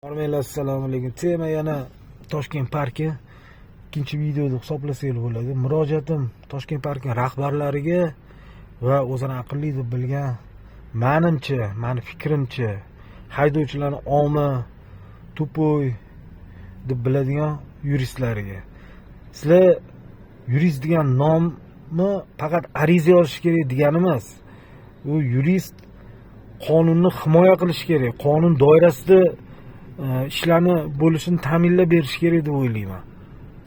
Hormatli, assalomu alaykum. Tema yana Toshkent parki. Ikkinchi videoda hisoblasak bo'ladi. Murojaatim Toshkent parki rahbarlariga va o'zini aqlli deb bilgan, manimcha, mani fikrimcha, haydovchilarni omi, тупой deb biladigan yuristlariga. Sizlar yurist degan nomni faqat ariza yozish kerak degani emas. U yurist qonunni himoya qilish kerak, qonun doirasida ishlarni bo'lishini ta'minlab berish kerak deb o'ylayman.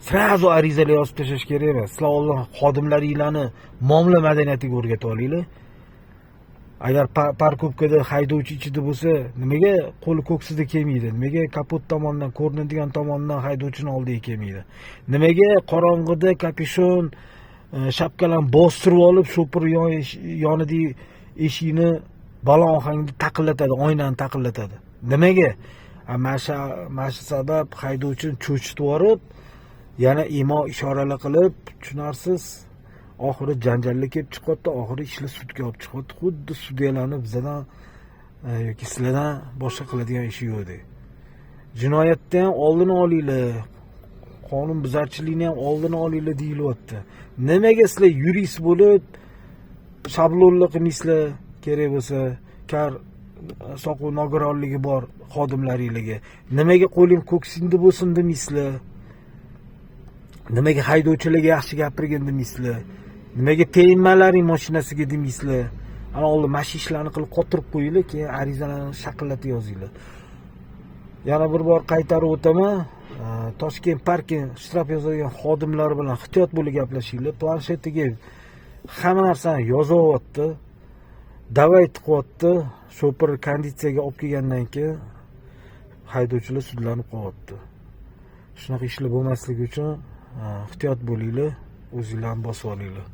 Сразу arizalar yozib tashlash kerak emas. Sizlar oldin xodimlaringlarni muomala madaniyatiga o'rgatib olinglar. Agar парковка da haydovchi ichida bo'lsa, nimaga qo'li ko'ksida kelmaydi? Nimaga kapot tomondan ko'rinadigan tomondan haydovchini oldiga kelmaydi? Nimaga qorong'ida kapishon, shapkalarni bostirib olib, shopir yonidagi eshikni baland ohangda taqillatadi, oynani taqillatadi? Nimaga? Mana shu sabab haydovchini cho'chitib yuborib, yana imo ishoralar qilib, tushunarsiz, oxiri janjallar kelib chiqyapti, oxiri ishlar sudga olib chiqyapti. Xuddi sudyalarni bizadan yoki sizlardan boshqa qiladigan ishi yo'qdek. Jinoyatni ham oldini olinglar, qonun buzarchilikni ham oldini olinglar deyilyapti. Nimaga sizlar yurist bo'lib shablonli qilmaysizlar? Kerak bo'lsa, kar, soqov, nogironligi bor xodimlaringlarga nimaga qo'ling ko'ksingda bo'lsin demaysizlar? Nimaga haydovchilarga yaxshi gapirgin demaysizlar? Nimaga tegmalaring mashinasiga demaysizlar? Ana oldin mana shu ishlarni qilib qotirib qo'yinglar, keyin arizalarni shaqillatib yozinglar. Yana bir bor qaytarib o'taman, Toshkent parking shtraf yozadigan xodimlar bilan ehtiyot bo'lib gaplashinglar. Planshetiga hamma narsani yozyapti, давай qilyapti. Shopir konditsiyaga olib kelgandan keyin haydovchilar sudlanib qolyapti. Shunaqa ishlar bo'lmasligi uchun ehtiyot bo'linglar, o'zinglarni bosib olinglar.